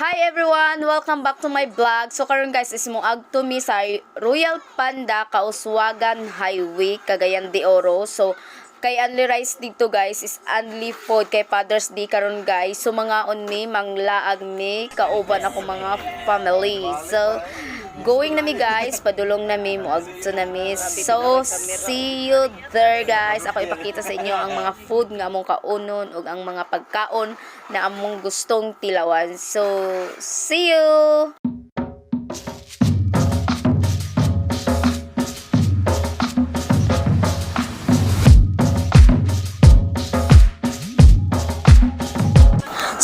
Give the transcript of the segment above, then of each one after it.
Hi everyone! Welcome back to my vlog. So karon guys is moadto mi sa Royal Panda, Kauswagan Highway, Cagayan de Oro. So kay only rice dito guys is only food kay Father's Day karon guys. So mangaon mi, manglaag mi kauban ako mga family. So going na mi guys, padulong na mi, moadto na mi. So see you there guys. Ako ipakita sa inyo ang mga food nga among kaunon ug ang mga pagkaon na among gustong tilawan. So see you!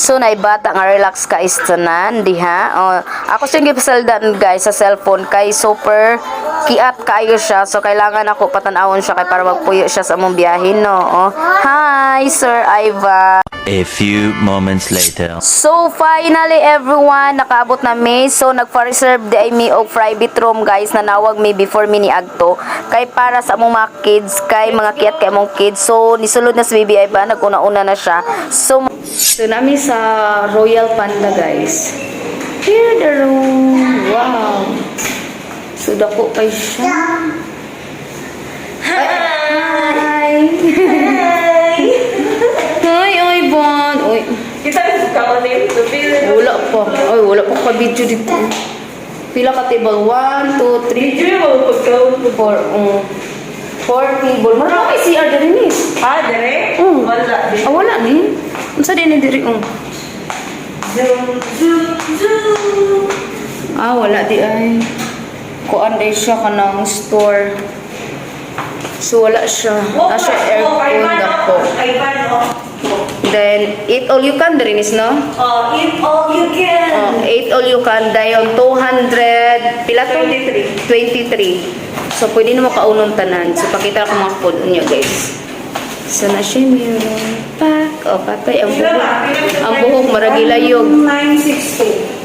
So naibata nga relax ka is tanan diha. Oh, ako siyang gipasaldan guys sa cellphone kay super kiat kaayo siya. So kailangan ako patan-awon siya kay para magpuyo siya sa among biyahe, no. Oh. Hi, Sir Ivan. A few moments later. So finally everyone, nakaabot na mi. So nagpa-reserve di ay mi og private room guys, nanawag mi before mi niadto kay para sa among mga kids kay mga kiat kay among kids. So nisulod na si baby Ivan, naguna-una na siya. So nami sa Royal Panda guys. Here the room. Wow. So dako kay siya. Hi. Hi, Ivan. Uy. Kita rin sa kanin. Wala pa. Ay, wala pa ka-video dito. Pila ka table? 1, 2, 3, Video yung mga pagkaon. 4. 4 table. Marami CR diri ni. Ah, dire? Wala. Ah, wala ni. Unsa din ni diri? Zoom, zoom, zoom. Ah, wala di ay. Kuan day siya kanang store. So wala siya. Ah, siya aircon dako. Ivan, oh. Then eat all you can diri is no? Oh, eat all you can. Oh, eat all you can dayon 200 pila to? 23. 23. So pwede na mo kaunon tanan. So pakita ko mga food niyo guys. So na siya meron pak. O patay ang buhok. Ang buhok maragilayog. 962.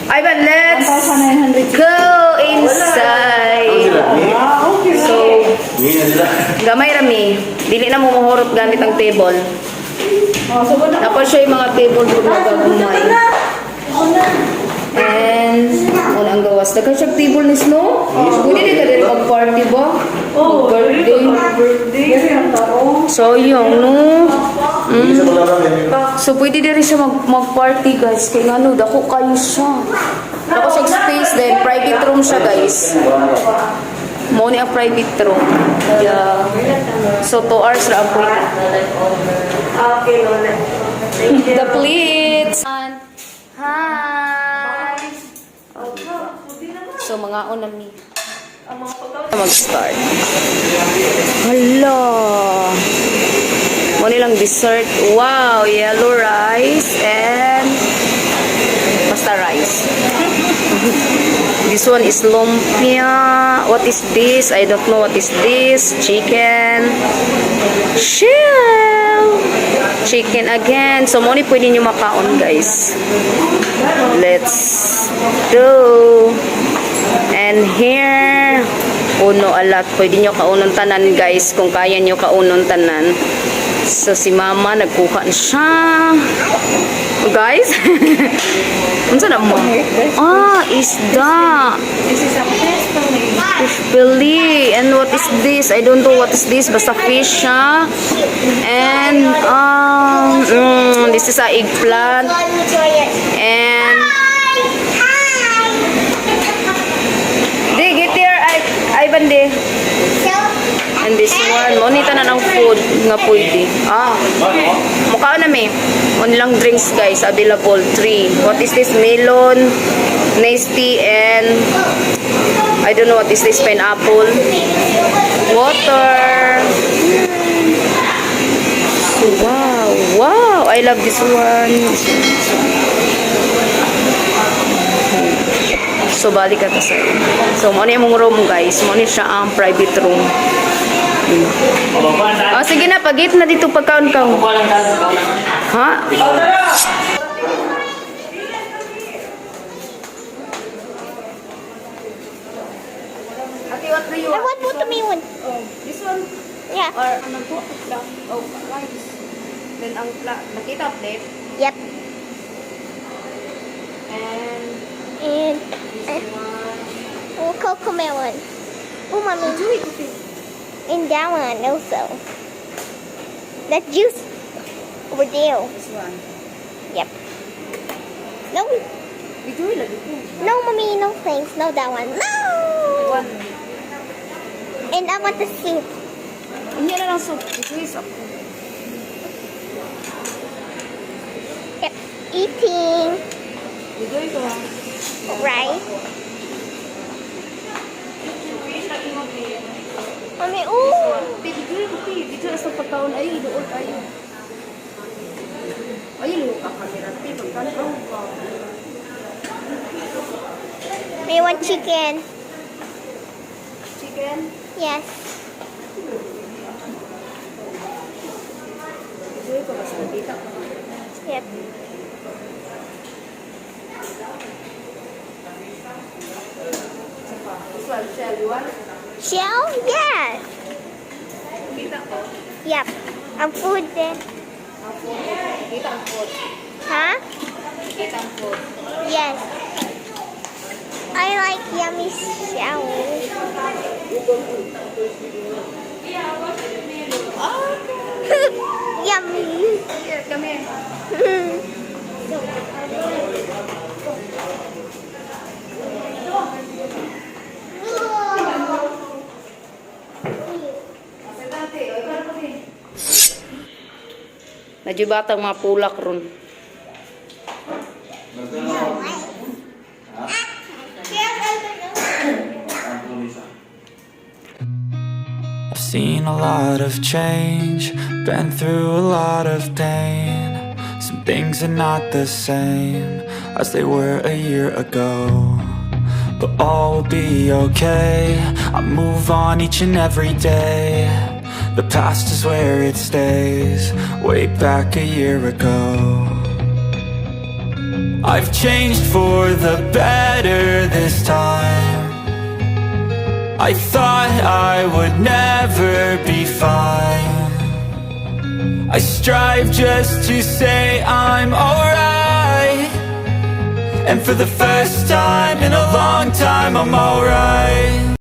Ivan, let's go inside. Ah, okay. So, gamay rami. Dili na mo mahurot gamit ang table. Oh, so wala. Tapos siya yung mga table doon na gagumay. And, wala ang gawas. Daghan siya table ni Snow. Pwede di ka din mag-party ba? Oh, Mag-birthday. Birthday. So, yung no. So, pwede din rin siya mag-party, guys. Kaya nga, no, dako kayo siya. Dako siya space din. Private room siya, guys. Mo ni ang private room. Yeah. So, 2 hours ra ang pwede. Okay, Lola. Thank you. The plates. Hi! So, mga una mi. Ang mga pagkaon. Mag-start. Hala! Mo nilang dessert. Wow! Yellow rice and basta rice. This one is lumpia. What is this? I don't know what is this. Chicken. Shell! Chicken again. So, mo ni pwede nyo makaon, guys. Let's do. And here, uno alat. Pwede nyo kaunon tanan, guys. Kung kaya nyo kaunon tanan. So, si mama, nagkuha na siya. Guys? Unsa na mo? Ah, isda. This is a fish fillet. Fish fillet. And what is this? I don't know what is this. Basta fish siya. And, this is a eggplant. And, di, get here. Ay, Ivan, di. And this one, mo na ng food nga pwede. Ah, mukha na mi. Mo nilang drinks guys, available three. What is this? Melon, nasty, and I don't know what is this, pineapple. Water. Wow, I love this one. This one, this one. So, balik ka sa. So, mo na yung room guys. Mo ni siya ang private room. Oh, sige na, pag-eat na dito pagkaon ka. Ha? Ate, what do you I want watermelon. Oh, this one Yeah. or ano po? Oh, rice. Then ang nakita plate. Yep. And And this one. Oh, Cocomelon. Oh, Mommy. Do it, okay. And that one also. That juice over there. This one. Yep. No, Video lagi ko. No, Mommy, no thanks. No, that one. No! One. And I want the soup. Hindi na lang soup. Video is ako. Yep. Eating. Video ito ha. Right? Mommy, ooh. Video ko, video sa pagkaon ay doon tayo. Ay, luka kamera. Pagkaon ka. We want chicken. Chicken. Yes. Video ko basta kita ko. Yep. This one, shell, you want? Shell? Yes. Kita ko. Yep. Ang food din. Ang food. Kita ang food. Huh? Kita ang food. Yes. I like yummy shell. Yummy. Here, come here. Medyo batang mga pulak ron. I've seen a lot of change, been through a lot of pain. Some things are not the same as they were a year ago. But all will be okay. I move on each and every day. The past is where it stays, way back a year ago. I've changed for the better this time. I thought I would never be fine. I strive just to say I'm alright. And for the first time in a long time, I'm alright.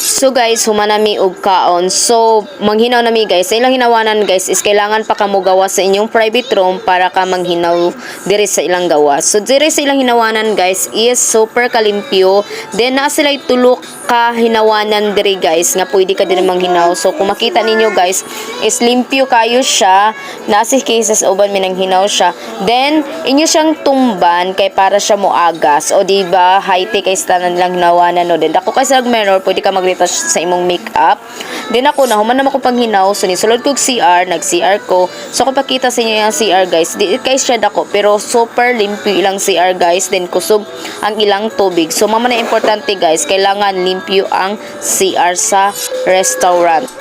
So guys, human nami og kaon. So manghinaw nami, guys. Sa ilang hinawanan, guys, is kailangan pa kamo gawas sa inyong private room para ka manghinaw diri sa ilang gawas. So diri sa ilang hinawanan, guys, is super kalimpyo. Then naa sila tulo ka hinawanan diri, guys, nga pwede ka din manghinaw. So kung makita ninyo, guys, is limpyo kayo siya. Naa si cases uban minanghinaw siya. Then inyo siyang tumban kay para siya moagas. O di ba high tech kay tanan lang hinawanan, no? Then dako kay sa mirror, pwede ka mag-retouch sa imong makeup. Then ako, nahuman naman ko panghinaw, so nisulod kog CR, nag CR ko. So kung pakita sa inyo yung CR, guys, di kay siya dako pero super limpyo ilang CR, guys. Then kusog ang ilang tubig. So mao man na importante, guys, kailangan limpyo ang CR sa restaurant.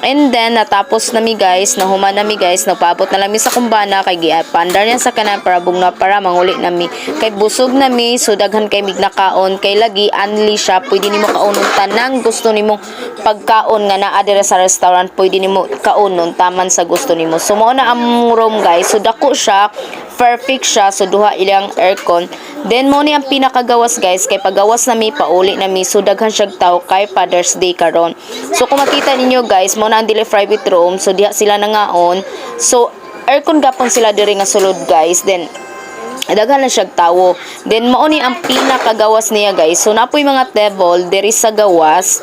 And then, natapos nami, guys, nahuman nami, guys, nagpaabot na lang mi sa kumbana kay giapandar niya sa kanan para bugna para manguli nami. Kay busog nami, so daghan kay mig nakaon, kay lagi anli siya, pwede nimo kaonon tanang gusto nimong pagkaon nga naa diri sa restaurant, pwede nimo kaonon taman sa gusto nimo. So mao na ang room, guys. So dako siya, perfect siya, so duha ilang aircon. Then mo ni ang pinakagawas, guys, kay pagawas nami pauli nami, so daghan siyag tao kay Father's Day karon. So kung makita ninyo, guys, mo na ang dili private room, so diha sila nangaon. So aircon gapon sila diri nga sulod, guys. Then daghan na siyag tawo. Then mao ni ang pinakagawas niya, guys. So napoy mga table diri sa gawas.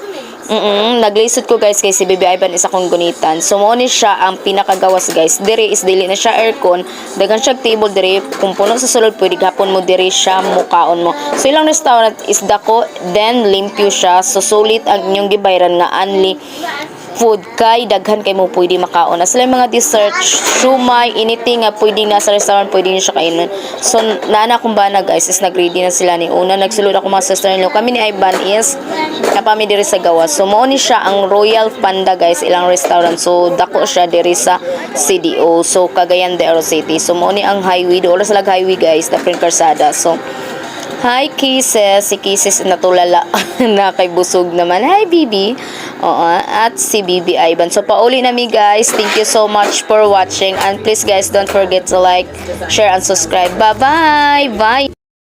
Naglisod ko, guys, kay si Baby Ivan isa kong gunitan. So mao ni siya ang pinakagawas, guys. Diri is dili na siya aircon. Daghan siya table diri. Kung puno sa sulod, pwede gapon mo diri siya mukaon mo. So ilang restaurant is dako, then limpyo siya. So sulit ang inyong gibayran nga only food kay daghan kay mo pwede makaon. As sila mga dessert, shumai, anything nga pwede nga sa restaurant, pwede niyo siya kainin. So naana kung bana, guys, is nagready na sila ni una nagsulod ako mga sister-in-law. Kami ni Ivan is napami diri sa gawas. So mao ni siya ang Royal Panda, guys, ilang restaurant. So dako siya diri sa CDO. So Cagayan de Oro City. So mao ni ang highway dool sa lag highway, guys, na Karsada. So hi, Kisses. Si Kisses natulala na kay busog naman. Hi, Bibi. Oo, at si Bibi Ivan. So, pauli na mi, guys. Thank you so much for watching. And please, guys, don't forget to like, share, and subscribe. Bye-bye! Bye!